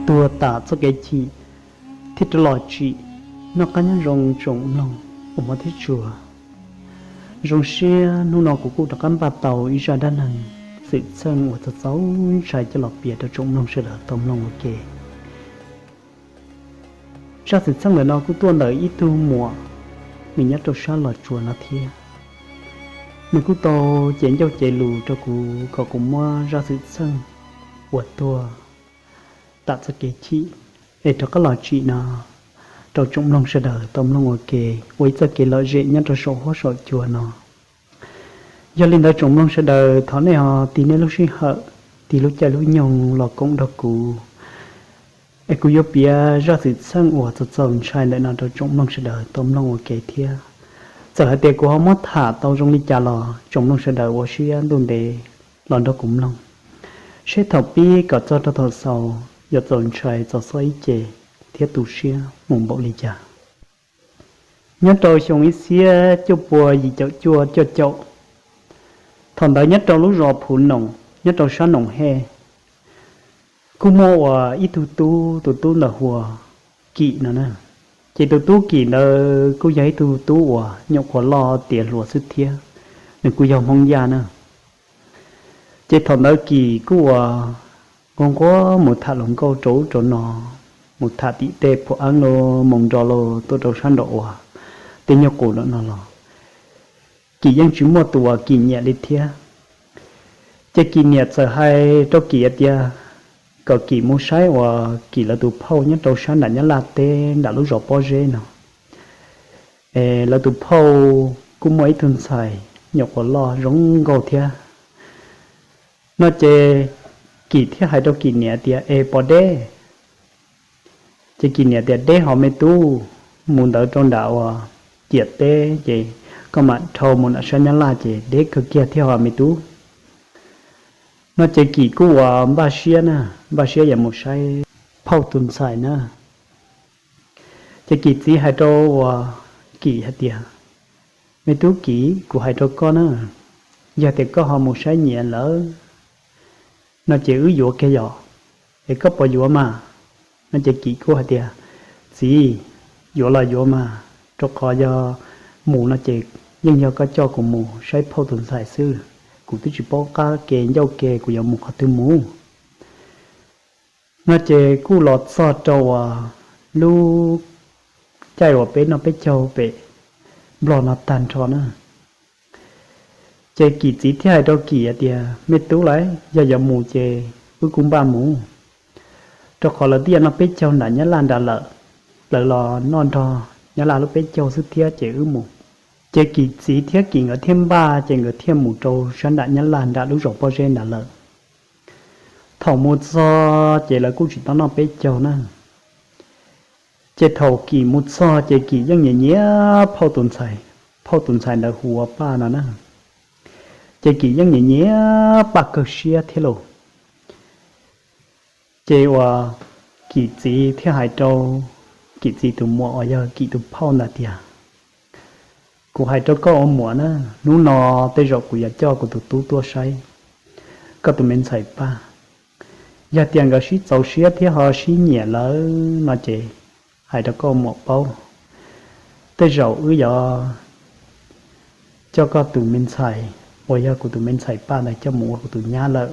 Tuag tas txoj kev chim, thiaj rov los tsim. Noj qab nyob zoo tsoom mloog uas hmov thiab tshua. Zoo siab hnub no kuv kuj rov qab npaj tau ib zaj dab neeg xwm txheej uas txaus ntshai coj los piav rau tsoom mloog sawv daws tau mloog ua ke. Zaj xwm txheej ntawm no kuj tuaj ntawm ib tug muam, nws nyob rau sab Los Tsuas no thiab. Nws kuj tau cev ncauj cev lus rau kuv kom kuv muab zaj xwm txheej uas tuag tas txoj kev chim es rov qab los tsim no rau tsoom mloog sawv daws tau mloog ua ke, ua ib txoj kev lom zem nyob rau saum huab saum cua no. Yog li ntawd tsoom mloog sawv daws thov nej ho tig nej lub sij hawm, tig lub caij lub nyoog los koom nrog kuv, es kuv yuav piav zaj xwm txheej uas txaus txaus ntshai ntawm no rau tsoom mloog sawv daws tau mloog ua ke thiab. Txawm hais tias kuv ho muab tham tau zoo li cas los tsoom mloog sawv daws ua siab ntuj ntev los nrog kuv mloog, seb thaum pib kom txog rau thaum xaus yuav txaus ntshai txaus xob ib ce thiab tu siab mus npaum li cas. Nyob rau xyoo ib txhiab cuaj pua yim caum cuaj cuaj caum, thaum ntawd nyob rau lub zos Phuv Noom nyob rau sab Noom Hej, kuj muaj ua ib tug tub, tus tub ntawd hu ua Kim no na. Ces tus tub Kim ntawd kuj yog ib tug tub uas nyuam qhuav loj tiav hluas xwb thiab, nws kuj yog Hmoob Yaj na. Ces thaum ntawd Kim kuj ua nquag nquag mus tham hluas nkauj rau ub rau no, mus tham tim tej phuam eeb los mus nrog luag tuaj rau sab nraum uas tej nyuag qus no los, Kim yeej tsis muaj tus uas Kim nyiam li thiab. Ces Kim niam txawm hais rau Kim hais tias kom Kim mus saib uas Kim lawv tus phauj nyob rau sab nram Nyab Laj teb nram lub zos Pob Zeb no. Es lawv tus phauj kuj muaj ib tug ntxhais nyuam qhuav loj zoo nkauj thiab. No ces Kim thiaj hais rau Kim niam tias, Es puas deb? Ces Kim niam tias, Deb hov me tub, mus ntawd rau nram uas ciam teb ces koj mam dhau mus nram sab Nyab Laj ces deb kawg kiag thiab hov me tub. No ces Kim kuj ua npaj siab na, npaj siab yuav mus saib phauj tus ntxhais na. Ces Kim txiv hais rau uas Kim hais tias, Me tub Kim, kuv hais rau koj na, yog tias koj ho mus saib nyiam lawm no ces wb yuav kiag yom, es koj puas yuav mas? No ces Kim kuj hais tias, Txiv, yuav los yuav mas, rau qhov yog mus no ces yeej yog koj coj kuv mus saib phauj tus ntxhais xwb, kuv twb tsis paub qab ke ncauj ke kuv yuav mus qhov twg mus. No ces kuj los txog rau uas lub caij uas peb noj peb caug pem Nplog no tag nrho na. Ces Kim txiv thiaj hais rau Kim hais tias, Me tub lauj, yog yuav mus ces wb kuj npaj mus, rau qhov lawv twb yuav noj peb caug nram Nyab Laj nram lawm, lawv los noj nrog Nyab Laj lub peb caug xwb thiab ces wb mus. Ces Kim txiv thiab Kim nkawd thiaj npaj ces nkawd thiaj mus rau sab nram Nyab Laj nram lub zos Pob Zeb nram lawm. Thaum mus txog ces lawv kuj tsis tau noj peb caug na. Ces thaum Kim mus txog ces Kim yeej nyiam nyiam phauj tus ntxhais, phauj tus ntxhais ntawd hu ua Paj no na. Ces Kim yeej nyiam nyiam Paj kawg siab thiab lauj. Ces uas Kim txiv thiaj hais rau Kim txiv tus muam uas yog Kim tus phauj ntawd tias, Kuv hais rau koj ua muam na, hnub no tej zaum kuv yuav coj kuv tus tub tuaj saib koj tus me ntxhais Paj. Yog tias nkawd sib txaus siab thiab ho sib nyiam lawm no ces hais rau koj muam paub, tej zaum wb yuav coj koj tus me ntxhais uas yog kuv tus me ntxhais Paj ntawd coj mus ua kuv tus nyab lawm.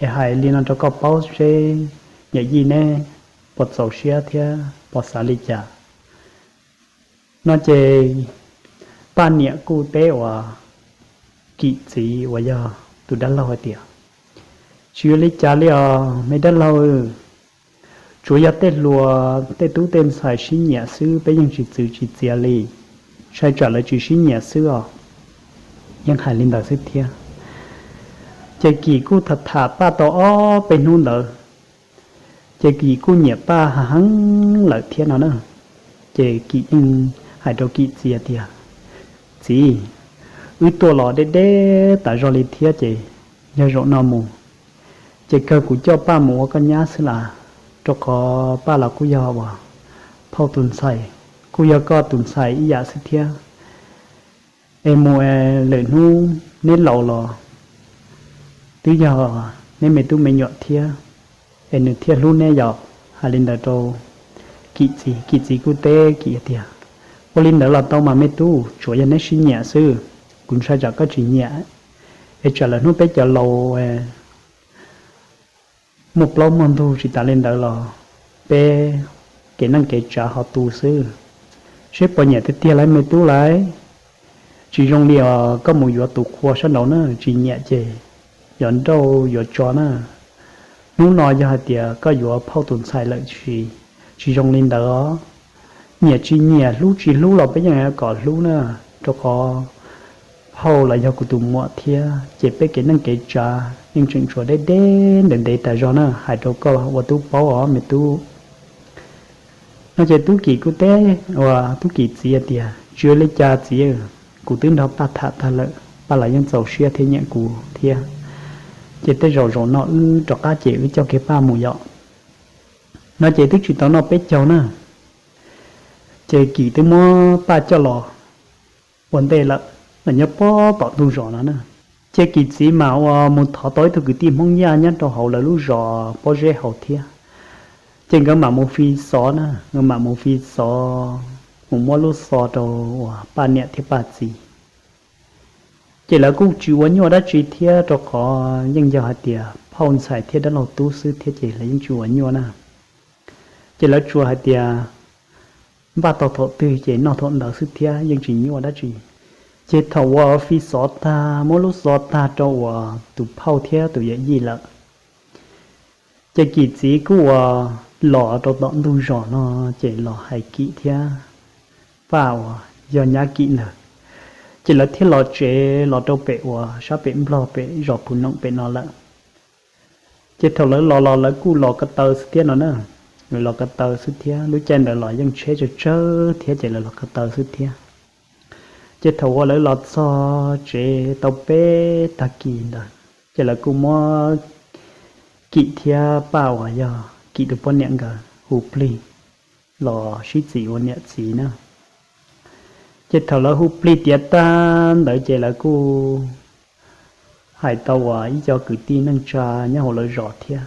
Es hais li no rau koj paub seb niam yij neb puas txaus siab thiab puas xav li cas. No ces Paj niam kuj teb uas Kim txiv uas yog tus dab laug hais tias, Tsis ua li cas li os me dab laug, tsuav yog tej hluas tej tub tej ntxhais sib nyiam xwb, peb yeej tsis txwv tsis txiav li, ntshai tsam lawv tsis sib nyiam xwb os. Yeej hais li ntawd xwb thiab. Ces Kim kuj tham tham Paj tau ob peb hnub ntawd, ces Kim kuj nyiam Paj heev heev lawm thiab no na. Ces Kim yeej hais rau Kim txiv tias, Txiv, wb tuaj los deb deb tas zog li thiab ces yog zaum no mus ces kawg kuv coj Paj mus ua koj nyab xwb las, rau qhov Paj los kuj yog uas phauj tus ntxhais kuj yog koj tus ntxhais ib yam xwb thiab. Es mus es lwm hnub neb laus los twb yog neb me tub me nyuam thiab, es nws thiaj hlub neb yom. Hais li ntawd rau Kim txiv, Kim txiv kuj teb Kim tias, ua li ntawd los tau mas me tub, tsuav yog neb sib nyiam xwb, kuv ntshai tsam koj tsis nyiam, es tsam lawm hnub peb cov laus muaj plaub muaj ntug tsis tas li ntawd los peb kev neej kev tsav ho tu xwb. Seb puas nyiam tiag tiag lauj me tub lauj. Tsis zoo li os, koj mus yuav tus qhua sab nraud na, tsis nyiam ces yuav nrauj yuav tso na. Hnub no yog hais tias koj yuav phauj tus ntxhais lawm tsis, tsis zoo li ntawd os. Nyiam tsis nyiam hlub tsis hlub los peb yeej kom hlub na, rau qhov phauj los yog kuv tus muam thiab, ces peb kev neej kev tsav yeej tseem tshuav deb deb ntev ntev tas zog na, hais rau koj ua tub paub os me tub. No ces tub Kim kuj teb, uas tub Kim txiv tias, tsis ua li cas txiv, kuv twb nrog Paj tham tag lawm, Paj los yeej txaus siab thiab nyiam kuv thiab, ces tej zaum zaum no wb rov qab ces wb coj kiag Paj mus yom. No ces twb tsis tau noj peb caug na, ces Kim twb muab Paj coj los ua ntej lawm, los nyob pob tom ntug zos no na. Ces Kim txiv mam ua mus thov tau ib tug kwv tij Hmoob Yaj nyob rau hauv lawv lub zos pob zeb hauv thiab, ces nkawd mam mus fi xov na, nkawd mam mus fi xov mus muab lub xov rau uas Paj niam thiab Paj txiv. Ces lawv kuj tsis ua nyuaj dab tsi thiab, rau qhov yeej yog hais tias phauj ntxhais thiab dab laug tub xwb thiab, ces lawv yeej tsis ua nyuaj na. Ces lawv tsuas hais tias npaj tau thaum twg ces noj thaum ntawd xwb thiab, yeej tsis nyuaj dab tsi. Ces thaum uas fi xov tag, muab lub xov tag rau uas tus phauj thiab tus yawm yij lawm, ces Kim txiv kuj uas los rau tom ntug zos no, ces los hais Kim thiab Paj uas yog nyab Kim ntawd, ces lawv thiaj los tsev los rau pem uas sab pem Nplog pem zos Phu Noom pem no lawm. Ces thaum lawv los los lawv kuj los ko taw xwb thiab no na, lawv los ko taw xwb thiab, lub caij ntawd los yeej tsheb tsawg tsawg thiab, ces lawv los ko taw xwb thiab. Ces thaum uas lawv los txog tsev tau peb tag kis ntawd, ces lawv kuj muab Kim thiab Paj uas yog Kim tus poj niam nkawd hu plig los sib txim ua niam txiv na. Ces thaum lawv hu plig tiav tag ntawd ces lawv kuj hais tau uas ib co kwv tij neej tsa nyob hauv lawv zos thiab,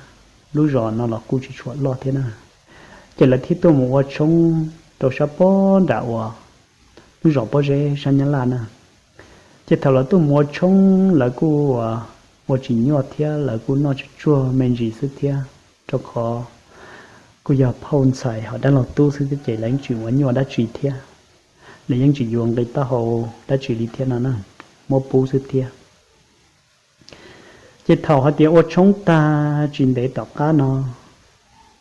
lub zos no los kuj tsis tshua loj thiab na, ces lawv thiaj tuaj mus ua tshoob rau sab pob nram uas lub zos pob zeb sab Nyab Laj na. Ces thaum lawv tuaj mus ua tshoob lawv kuj ua tsis nyuaj thiab, lawv kuj noj tsuj tsuag me ntsis xwb thiab, rau qhov kuj yog phauj ntxhais ho dab laug tub xwb thiab, ces lawv yeej tsis ua nyuaj dab tsi thiab, lawv yeej tsis yuav nqi taub hau dab tsi li thiab no na, muab pub xwb thiab. Ces thaum hais tias ua tshoob tag tsis ntev tom qab no,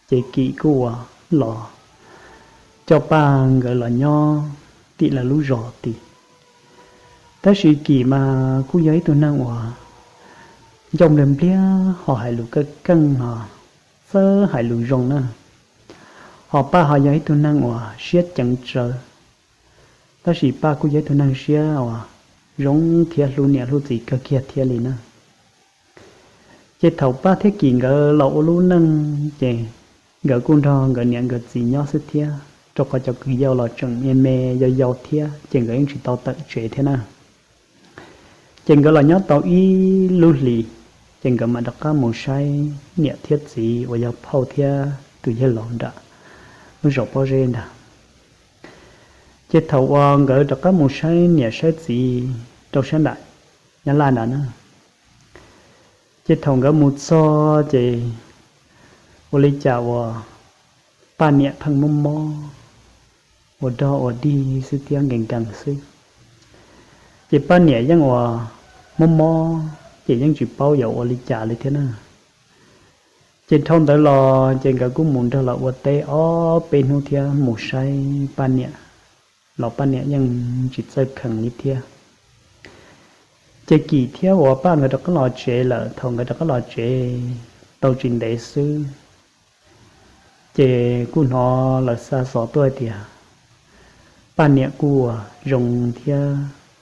ces Kim kuj ua los coj Paj nkawd los nyob tim lawv lub zos tid. Tab sis Kim mas kuj yog ib tug neeg uas ncauj npliag npliag ho hais lus keej keej ho txawj hais lus zoo na. Ho Paj ho yog ib tug neeg uas siab ceev tsawv, tab sis Paj kuj yog ib tug neeg siab uas zoo thiab hlub niam hlub txiv kawg kiag thiab li na. Ces thaum Paj thiab Kim nkawd los ua lub neej ces nkawd kuj nrog nkawd niam nkawd txiv nyob xwb thiab, rau qhov cov kwv yau los tseem me me yau yau thiab, ces nkawd yeej tsis tau tawm tsev thiab na. Ces nkawd los nyob tau ib lub hlis, ces nkawd mam rov qab mus saib niam thiab txiv uas yog phauj thiab tus yawg laus nram lub zos pob zeb ntag. Ces thaum uas nkawd rov qab mus saib niam saib txiv rau sab nram Nyab Laj ntawd na, ces thaum nkawd mus txog ces ua li cas uas Paj niam pheej mob mob, ua dog ua dig xwb thiab nkees nkees xwb. Ces Paj niam yeej ua mob mob ces yeej tsis paub yuav ua li cas li thiab na. Ces dhau ntawd los ces nkawd kuj mus nrog lawv ua teb ob peb hnub thiab mus saib Paj niam, los Paj niam yeej tsis txawj kheev li thiab. Ces Kim thiab uas Paj nkawd rov qab los tsev lawm, thaum nkawd rov qab los tsev tau tsis ntev xwb, ces kuj hnov lawv xa xov tuaj hais tias Paj niam kuj uas zoo thiab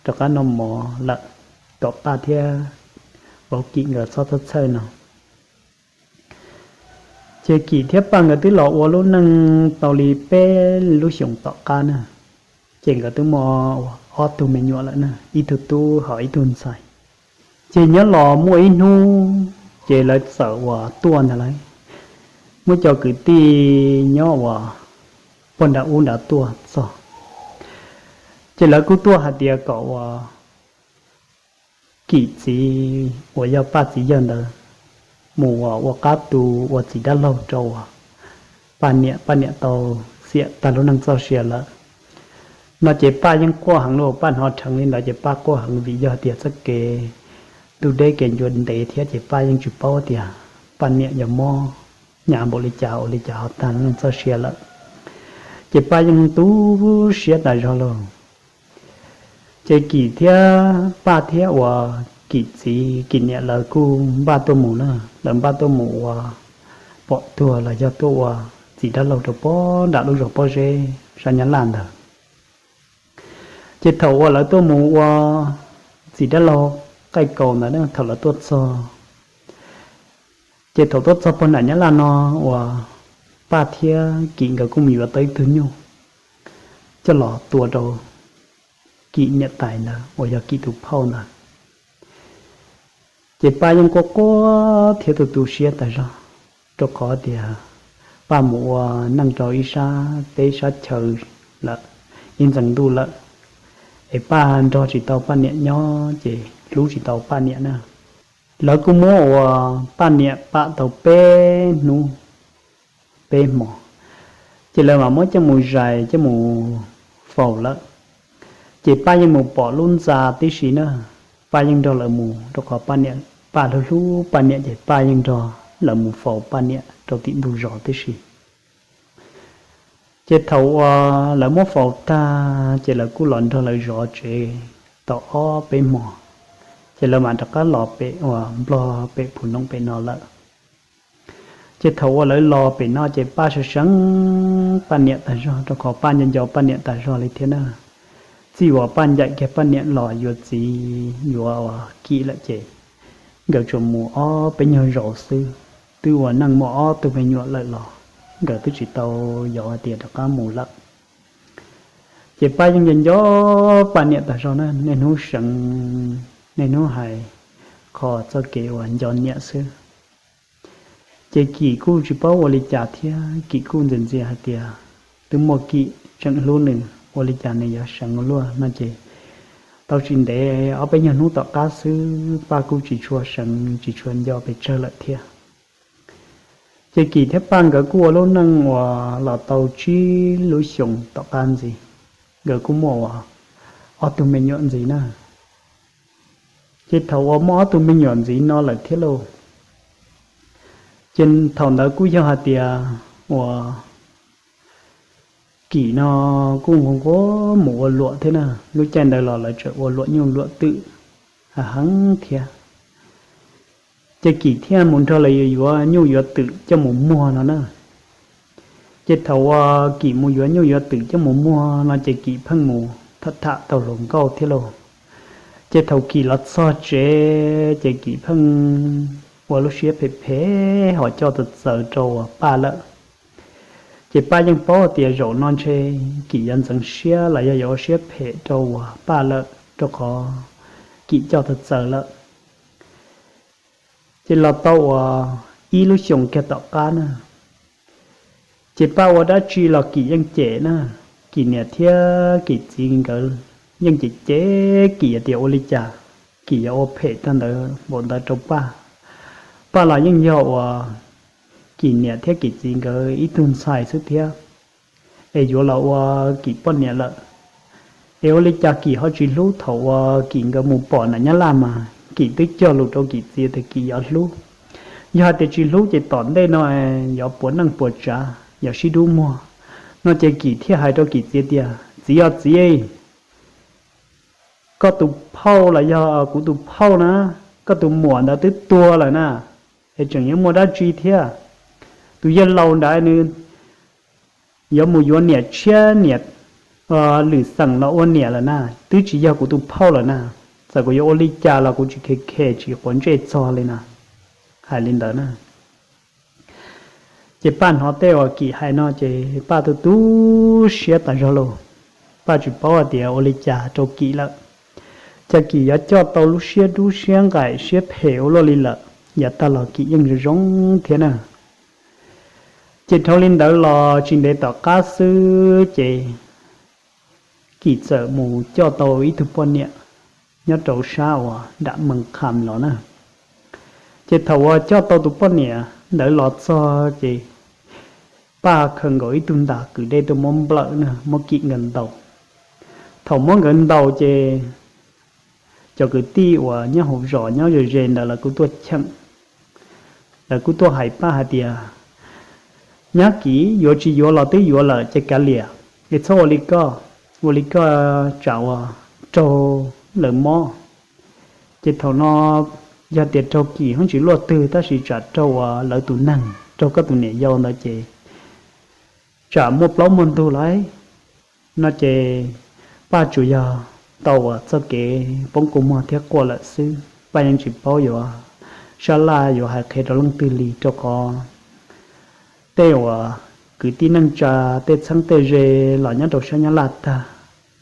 rov qab noj mov lawm, kom Paj thiab vauv Kim nkawd txhob txhawj txhawj no. Ces Kim thiab Paj nkawd twb los ua lub neej tau li peb lub xyoos tom qab na, Ces nkawd twb muaj ob tug me nyuam lawm na, ib tug tub ho ib tug ntxhais. Ces nyob los muaj ib hnub ces lawv txawm uas tuaj ntag lauj, muab cov kwv tij nyob uas pog nram ub nrad tuaj txog. Ces lawv kuj tuaj hais tias kom uas Kim txiv uas yog Paj txiv yawg ntawd mus uas ua qab tu ua txiv dab laug rau uas Paj niam, Paj niam tau xiam tag lub neej txoj sia lawm no ces Paj yeej quaj heev li. Paj hnov dheev li ntawd ces Paj quaj heev vim yog tias txoj kev ntuj deb kev ncua ntev thiab ces Paj yeej tsis paub tias Paj niam yog mob hnyav npaum li cas ua li cas ho tag lub neej txoj sia lawm. Ces Paj yeej tu siab tas zog lauj. Ces Kim thiab Paj thiab uas Kim txiv Kim niam lawv kuj npaj tuaj mus na, lawv npaj tuaj mus ua pom tuag los yog tuaj ua txiv dab laug rau pob nram lub zos pob zeb sab Nyab Laj ntawd. Ces thaum uas lawv tuaj mus ua txiv dab laug qaij kaus ntawd, thaum lawv tuaj txog, ces thaum tuaj txog pog nram Nyab Laj no uas Paj thiab Kim nkawd kuj mus yuav tau ib tug nyuj coj los tua rau Kim niam tais ntawd uas yog Kim tus phauj ntawd. Ces Paj yeej quaj quaj thiab tu tu siab tas zog, rau qhov tias Paj mus ua neej rau ib sab teb sab chaw lawm ib ntxees ntuj lawm, es Paj nrog tsis tau Paj niam nyob ces hlub tsis tau Paj niam na. Lawv kuj muab uas Paj niam pam tau peb hnub peb hmo, ces lawv mam muab coj mus zais coj mus faus lawm. Ces Paj yeej mus pom lub ntxa tib si na, Paj yeej nrog lawv mus rau qhov Paj niam, Paj hlub hlub Paj niam ces Paj yeej nrog lawv mus faus Paj niam rau tim ntug zos tib si. Ces thaum uas lawv muab faus tag ces lawv kuj los nrog lawv zov tsev tau ob peb hmo, ces lawv mam rov qab los pem uas Nplog pem Phu Noom pem no lawm. Ces thaum uas lawv los pem no ces Paj sawv seev Paj niam tas zog rau qhov Paj nco nco Paj niam tas zog li thiab na. Txij uas Paj ncaim kiag Paj niam los yuav txiv yuav uas Kim lawm ces nkawd tsuas mus ob peb nyuag zaus xwb, twb ua neej muaj ob tug me nyuam lawm los nkawd twb tsis tau yuav hais tias rov qab mus lawm. Ces Paj yeej nco nco Paj niam tas zog na, niaj hnub seev, niaj hnub hais qhov txoj kev uas nco niam xwb. Ces Kim kuj tsis paub ua li cas thiab, Kim kuj ntxias ntxias hais tias twb muaj Kim tseem hlub nws, ua li cas nws yuav seev ua luaj no ces tau tsis ntev ob peb nyuag hnub tom qab xwb Paj kuj tsis tshua seev tsis tshua nco pes tsawg lawm thiab. Ces Kim thiab Paj nkawd kuj ua lub neej uas los tau tsib lub xyoos tom qab ntxiv, nkawd kuj muaj uas ob tug me nyuam ntxiv na. Ces thaum uas muaj ob tug me nyuam ntxiv no lawm thiab lauj, ces thaum ntawd kuj yog hais tias uas Kim no kuj nquag nquag mus ua luam thiab na, lub caij ntawd los lawv tseem ua luam nyuj luam twm heev thiab. Ces Kim thiaj mus nrog lawv yuav nyuj yuav twm coj mus muag no na. Ces thaum uas Kim mus yuav nyuj yuav twm coj mus muag no ces Kim pheej mus tham tham tau hluas nkauj thiab lauj. Ces thaum Kim los txog tsev ces Kim pheej ua lub siab phem phem ho coj txawv txawv rau uas Paj lawm. Ces Paj yeej paub tias zaum no ntshe Kim yuav ntxeev siab los yog yuav ua siab phem rau uas Paj lawm rau qhov Kim coj txawv txawv lawm. Ces los tau uas ib lub xyoos kiag tom qab na, ces Paj ua dab tsi los Kim yeej cem na. Kim niam thiab Kim txiv nkawd yeej cem cem Kim tias ua li cas Kim yuav ua phem tag ntawd npaum ntawd rau Paj. Paj los yeej yog uas Kim niam thiab Kim txiv nkawd ib tug ntxhais xwb thiab, es yuav los ua Kim poj niam lawm. Es ua li cas Kim ho tsis hlub? Thaum uas Kim nkawd mus pom nram Nyab Laj mas Kim twb cog lus rau Kim txiv tias Kim yuav hlub. Yog hais tias tsis hlub ces tom ntej no yuav puas neej puas tsav, yuav sib dub muag. No ces Kim thiaj hais rau Kim txiv tias, Txiv os txiv, koj tus phauj los yog kuv tus phauj na, koj tus muam ntawd twb tuag lawm na, es tseem yuav muaj dab tsi thiab? Tus yawg laus ntawd nws yuav mus yuav niam tshiab niam lwm xeem los ua niam lawm na, twb tsis yog kuv tus phauj lawm na. Txawm kuv yuav ua li cas los kuv tsis khe khe tsis quav ntsej txog li na. Hais li ntawd na. Ces Paj hnov tej uas Kim hais no ces Paj tu tu siab tas zog lauj. Paj tsis paub hais tias ua li cas rau Kim lawm, cas Kim yuav coj tau lub siab dub siab nqaim siab phem ua luaj li lawm. Yav tag los Kim yeej zoo zoo thiab na. Ces dhau li ntawd los tsis ntev tom qab xwb ces Kim txawm mus coj tau ib tug poj niam nyob rau sab uas nram Mees Kham los na. Ces thaum uas coj tau tus poj niam ntawd los txog ces Paj khaws nkaus ib tug ntas kwv dej tuaj muab nplawm na, muab Kim nkawd ntaus. Thaum muab nkawd ntaus ces cov kwv tij uas nyob hauv zos nyob ze ze ntawd lawv kuj tuaj cheem, lawv kuj tuaj hais Paj hais tias, Nyab Kim, yuav tsis yuav los twb yuav lawm ces kav liam, es txhob ua li koj, ua li koj tsam uas raug lawv mob. Ces thaum no yog tias raug Kim hoob tsis luaj twg tab sis tsam raug uas lawv tus neeg, raug koj tus niam yau ntawd ces tsam muaj plaub muaj ntug lawm no ces Paj tsuas yog tau uas txoj kev poob kua muag thiab quaj lawm xwb. Paj yeej tsis paub yuav sab laj yuav hais qhia rau leej twg li rau qhov tej uas kwv tij neej tsa, tej txheeb tej ze los nyob rau sab Nyab Laj tag,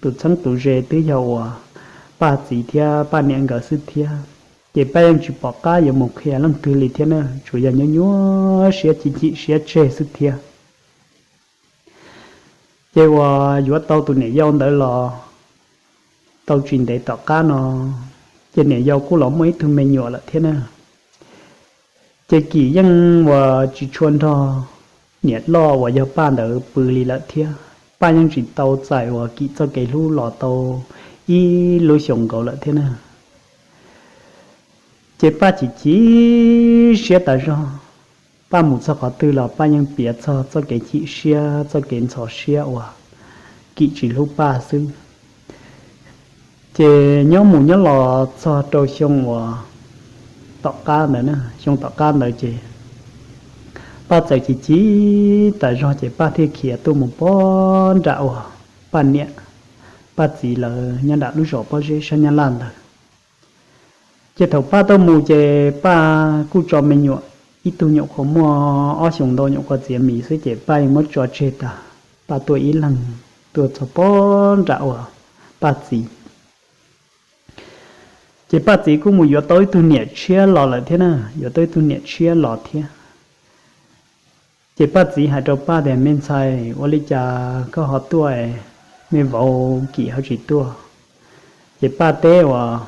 tus txheeb tus ze twb yog uas Paj txiv thiab Paj niam nkawd xwb thiab. Ces Paj yeej tsis pom qab yuav mus qhia leej twg li thiab na, tsuas yog nyuaj nyuaj siab chim chim siab tseg xwb thiab. Ces uas yuav tau tus niam yau ntawd los tau tsis ntev tom qab no, ces niam yau kuj los muaj ib tug me nyuam lawm thiab na. Ces Kim yeej uas tsis tshua nrog niam loj uas yog Paj ntawd pw li lawm thiab. Paj yeej tsis tau txais uas Kim txoj kev hlub los tau ib lub xyoos nkaus lawm thiab na. Ces Paj chim chim siab tas zog. Paj mus txog qhov twg los Paj yeej piav txog txoj kev chim siab, txoj kev ntxhov siab uas Kim tsis hlub Paj xwb. Ces nyob mus nyob los txog rau xyoo uas tom qab ntawd, xyoo tom qab ntawd ces Paj txawm chim chim tas zog ces Paj thiaj khiav tuaj mus pog nram uas Paj niam, Paj txiv lawv nyob nram lub zos pob zeb sab Nyab Laj ntawd. Ces thaum Paj tuaj mus ces Paj kuj tso me nyuam, ib tug nyuam qhuav muaj ob xyoos ntau nyuam qhuav txiav mis xwb ces Paj yeej muab tso tseg tas. Paj tuaj ib leeg tuaj txog pog nram uas Paj txiv. Ces Paj txiv kuj mus yuav tau ib tug niam tshiab los lawm thiab na, yuav tau ib tug niam tshiab los thiab. Ces Paj txiv hais rau Paj tias, Me ntxhais, ua li cas koj ho tuaj, me vauv Kim ho tsis tuaj? Ces Paj teb uas,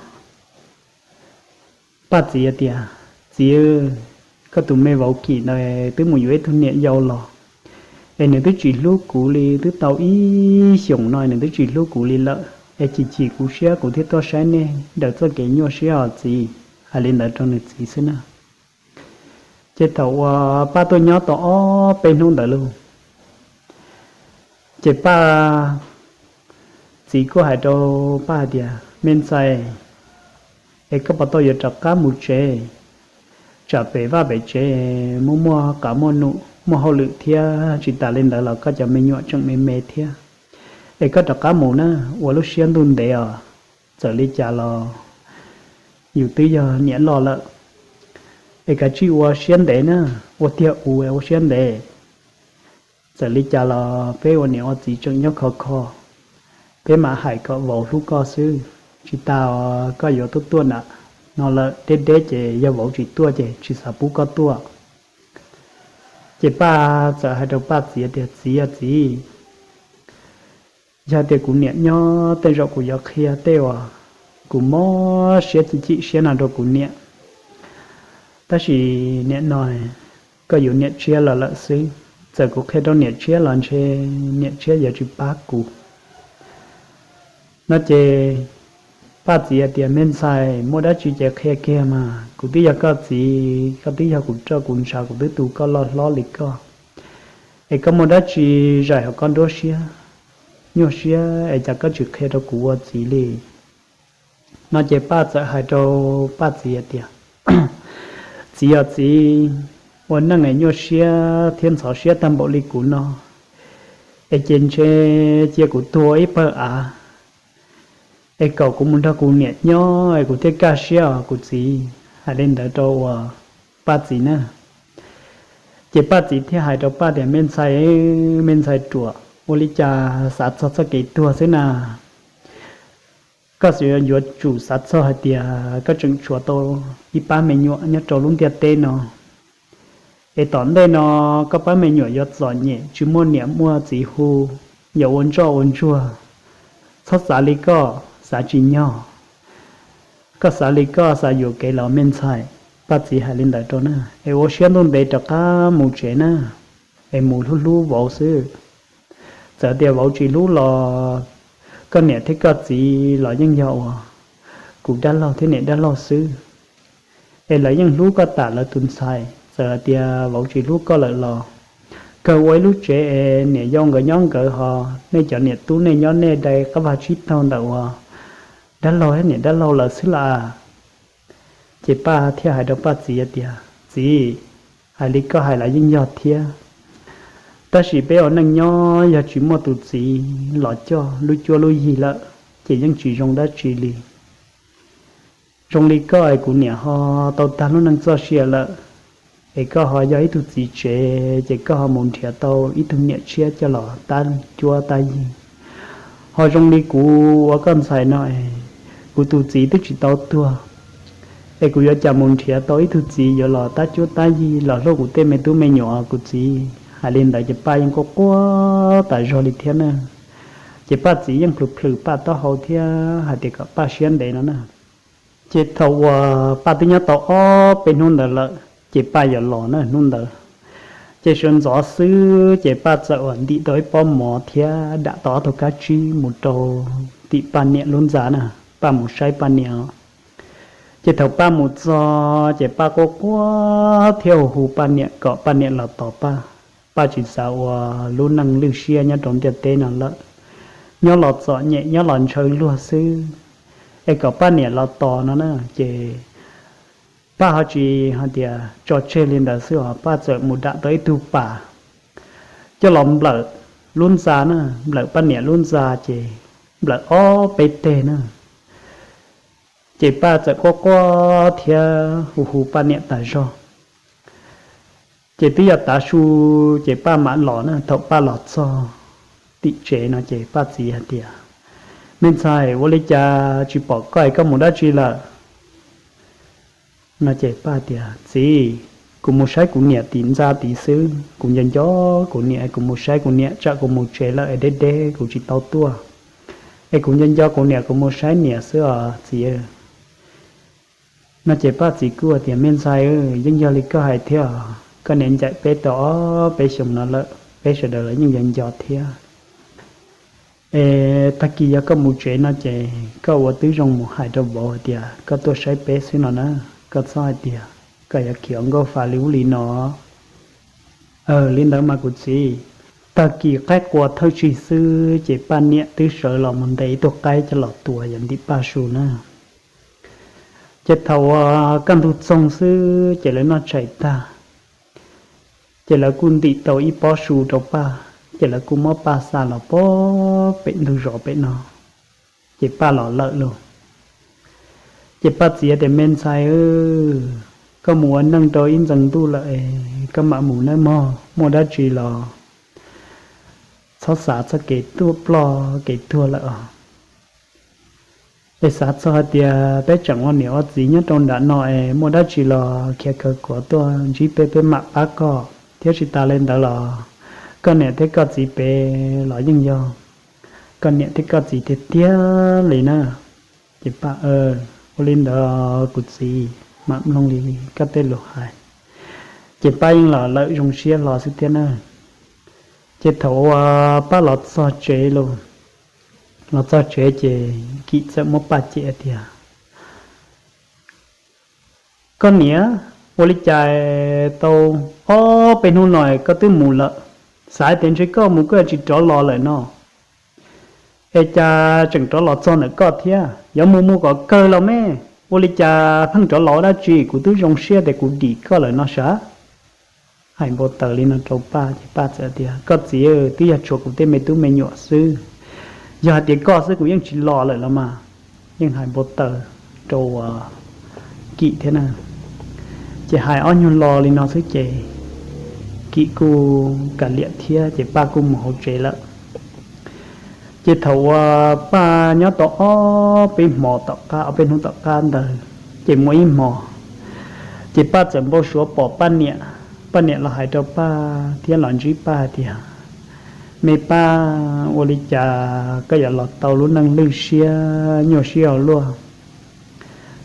Paj txiv tias, Txiv, koj tus me vauv Kim ntawd twb mus yuav ib tug niam yau los, es nws twb tsis hlub kuv li, twb tau ib xyoos no nws twb tsis hlub kuv li lawm, es chim chim kuv siab kuv thiaj tuaj saib nej daws txoj kev nyuaj siab os txiv. Hais li ntawd rau nws txiv xwb na. Ces thaum uas Paj tuaj nyob tau ob peb hnub ntawd lauj, ces Paj txiv kuj hais rau Paj hais tias, Me ntxhais, es koj puas tau yuav rov qab mus tsev? Tsam pem vaj pem tsev muaj muaj qav muaj num muaj hauj lwm thiab, tsis tas li ntawd los koj cov me nyuam tseem me me thiab. Es koj rov qab mus na, ua lub siab ntuj ntev os. Txawm li cas los yus twb yog niam loj lawm, es kav tsij ua siab ntev na, ua tiag ua siab ntev. Txawm li cas los peb ua niam ua txiv tseem nyob khov kho, peb mam hais kom vauv hlub koj xwb. Tsis tas koj yuav tuaj tuaj nram no lawm deb deb ces yog vauv tsis tuaj ces tsis xav pub koj tuaj. Ces Paj txawm hais rau Paj txiv tias, Txiv, yog txiv, yog tias kuv niam nyob tej zaum kuv yuav qhia tej uas kuv mob siab chim chim siab no rau kuv niam. Tab sis nim no koj yuav niam tshiab los lawm xwb, txawm kuv qhia rau niam tshiab los ntshe niam tshiab yuav tsis pab kuv. No ces Paj txiv hais tias, Me ntxhais, muaj dab tsi ces qhia kiag mas, kuv twb yog koj txiv, koj twb yog kuv roj kuv ntshav, kuv twb tu koj loj hlob li koj, es koj muaj dab tsi zais hauv koj nruab siab, nyuaj siab es cas koj tsis qhia rau kuv ua txiv li? No ces Paj txawm hais rau Paj txiv hais tias, Txiv os txiv, ua neej es nyuaj siab thiab ntxhov siab tag npaum li kuv no, es ces ntshe cia kuv tuag ib pawg av, es kom kuv mus nrog kuv niam nyob es kuv thiaj kaj siab os kuv txiv. Hais li ntawd rau uas Paj txiv na. Ces Paj txiv thiaj hais rau Paj tias, Me ntxhais, me ntxhais ruam, Ua li cas xav txog txoj kev tuag xwb na? Koj xav yuav tsum xav txog hais tias koj tseem tshuav tau ib pab me nyuam nyob rau lub ntiaj teb no, es tom ntej no koj pab me nyuam yuav txom nyem tsis muaj niam muaj txiv hu, yuav ua ntsoj ua ntsuag. Txhob xav li koj xav tsis nyog. Koj xav li koj xav yuam kev los me ntxhais, Paj txiv hais li ntawd rau na, es ua siab ntuj ntev rov qab mus tsev na, es mus hlub hlub vauv xwb. Txawm tias vauv tsis hlub los koj niam thiab koj txiv los yeej yog uas kuv dab laug thiab niam dab laug xwb, es lawv yeej hlub koj tam lawv tus ntxhais. Txawm hais tias vauv tsis hlub koj lawm los kawg ua ib lub tsev es niam yau nkawd nyob nkawd ho, nej cov niam tub nej nyob nej dai qab vag tsib taug ntawm uas dab laug thiab niam dab laug lawv xwb las. Ces Paj thiaj hais rau Paj txiv tias, Txiv, hais li koj hais los yeej yog thiab, tab sis peb ua neej nyob yog tsis muaj tus txiv los coj lub cuab lub yig lawm ces yeej tsis zoo dab tsi li. Zoo li koj es kuv niam ho tau tag lub neej txoj sia lawm, es koj ho yog ib tug txiv tsev ces koj ho mus nrhiav tau ib tug niam tshiab coj los tab cuab tab yig. Ho zoo li kuv ua koj ntxhais no es kuv tus txiv twb tsis tau tuag, es kuv yuav cas mus nrhiav tau ib tug txiv yuav los tab cuab tab yig los hlub kuv tej me tub me nyuam? Kuv txiv hais li ntawd ces Paj yeej quaj quaj tas zog li thiab na. Ces Paj txiv yeej plhws plhws Paj taub hau thiab hais tias kom Paj siab ntev no na. Ces thaum uas Paj twb nyob tau ob peb hnub ntawd lawm ces Paj yuav los na hnub ntawd. Ces sawv ntxov xwb ces Paj txawm uas ntim tau ib pob mov thiab dam tau ob tug kab tsib mus rau tim Paj niam lub ntxa na, Paj mus saib Paj niam. Ces thaum Paj mus txog ces Paj quaj quaj thiab hu hu Paj niam kom Paj niam los tos Paj. Paj tsis xav ua lub neej lwj siab nyob rau ntiaj teb no lawm, nyob los txom nyem nyob los ntshaw luag xwb, es kom Paj niam los tos no na. Ces Paj ho tsis hais tias tso tseg li ntawd xwb os, Paj txawm mus dam tau ib tug pas coj los nplawm lub ntxa na, nplawm Paj niam lub ntxa ces nplawm ob peb teg na. Ces Paj txawm quaj quaj thiab hu hu Paj niam tas zog. Ces twb yog tav su ces Paj mam los na. Thaum Paj los txog tim tsev no ces Paj txiv hais tias, Me ntxhais, ua li cas tsis pom koj es koj mus dab tsi lawm? No ces Paj tias, Txiv, kuv mus saib kuv niam tim ntxa tid xwb, kuv nco nco kuv niam, kuv mus saib kuv niam tsam kuv mus tsev lawm es deb deb kuv tsis tau tuaj, es kuv nco nco kuv niam kuv mus saib niam xwb os txiv. No ces Paj txiv kuj tias, Me ntxhais, yeej yog li koj hais thiab, koj niam ncaim peb tau ob peb xyoos no lawm, peb sawv daws los yeej nco nco thiab. Es tag kis yog koj mus tsev no ces koj ua tib zoo mus hais rau vauv hais tias koj tuaj saib peb xwb no na, koj txhob hais tias koj yuav khiav nkauj fa li ub li no. Aws, li ntawd mas kuv txiv. Tag kis qaib qua thawj tsig xwb ces Paj niam twb sawv los mus ntes ib tug qaib coj los tua yog ntim Paj su na. Ces thaum uas kaj ntug txoog xwb ces lawv noj tshais tag, ces lawv kuj ntim tau ib pob su rau Paj, ces lawv kuj muab Paj xa los pem ntug zos pem no, ces Paj los lawm lauj. Ces Paj txiv tias, Me ntxhais, koj mus ua neej rau ib ntxees ntuj lawm es koj mam mus nawb mog, muaj dab tsi los txhob xav txoj kev tuag ploj kev tuag lawm os. Es xav txog hais tias peb tseem ua niam ua txiv nyob rau nram no es muaj dab tsi los khiav kawg kuav tuaj ntsib peb, peb mam pab koj thiab. Tsis tas li ntawd los koj niam thiab koj txiv pem los yeej yog koj niam thiab koj txiv tiag tiag li na. Ces Paj, Ua li ntawd kuv txiv, mam mloog li koj tej lus hais. Ces Paj yeej los lawm zoo siab hlo xwb thiab na. Ces thaum uas Paj los txog tsev los, los txog tsev ces Kim txawm muab Paj cem tias, Koj niam, ua li cas tau ob peb hnub no koj twb mus lawm, xav hais tias ntshe koj mus koj tsis rov los lawm no, es cas tseem rov los txog ntawm koj thiab? Yuav mus mus kom kawg los me, ua li cas pheej rov los ua dab tsi? Kuv twb zoo siab tias kuv dim koj lawm no sav. Hais npau taws li no rau Paj ces Paj txawm tias, Koj txiv, twb yog tshuav kuv tej me tub me nyuam xwb, yog hais tias koj xwb kuv yeej tsis los lawm los mas. Yeej hais npau taws rau Kim thiab na. Ces hais ob nyuag lo li no xwb ces Kim kuj kav liam thiab ces Paj kuj mus hauv tsev lawm. Ces thaum uas Paj nyob tau ob peb hmo tom qab, ob peb hnub tom qab ntawd, ces muaj ib hmo, ces Paj txawm npau suav pom Paj niam. Paj niam los hais rau Paj thiab los ntsib Paj hais tias, Me Paj, ua li cas koj yuav los tau lub neej lwj siab nyuaj siab ua luaj?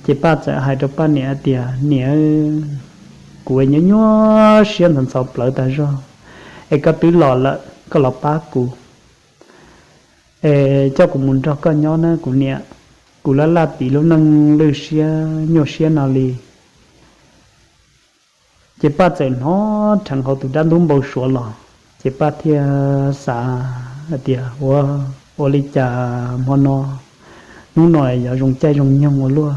Ces Paj txawm hais rau Paj niam hais tias, Niam, kuv nyuaj nyuaj siab ntxhov ntxhov plawv tas zog, es koj twb los lawm koj los pab kuv, es coj kuv mus nrog koj nyob na kuv niam, kuv laj laj tiv lub neej lwj siab nyuaj siab no li. Ces Paj txawm hnov rheev hauv tus dab ntub npau suav los, ces Paj thiaj xav hais tias, Ua, ua li cas hmo no, hnub no yuav zoo caij zoo nyoog ua luaj,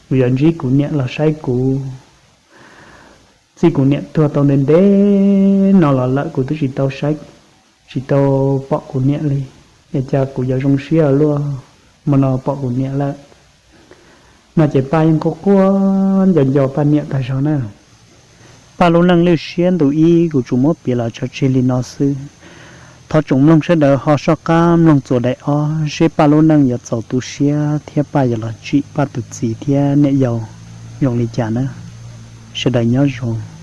kuv yuav ntsib kuv niam los saib kuv. Txij kuv niam tuag tau ntev ntev no los lawm kuv twb tsis tau saib, tsis tau pom kuv niam li, es cas kuv yuav zoo siab ua luaj hmo no pom kuv niam lawm. No ces Paj yeej quaj quaj nco nco Paj niam tag zog na. Paj lub neej lwj siab ntu ib kuv tsuas muab piav los tso tseg li no xwb. Thov tsoom mloog sawv daws ho soj qab mloog txuas daim ob seb Paj lub neej yuav txaus tu siab thiab Paj yuav los tsim Paj tus txiv thiab niam yau zoo li cas na. Sawv daws nyob zoo.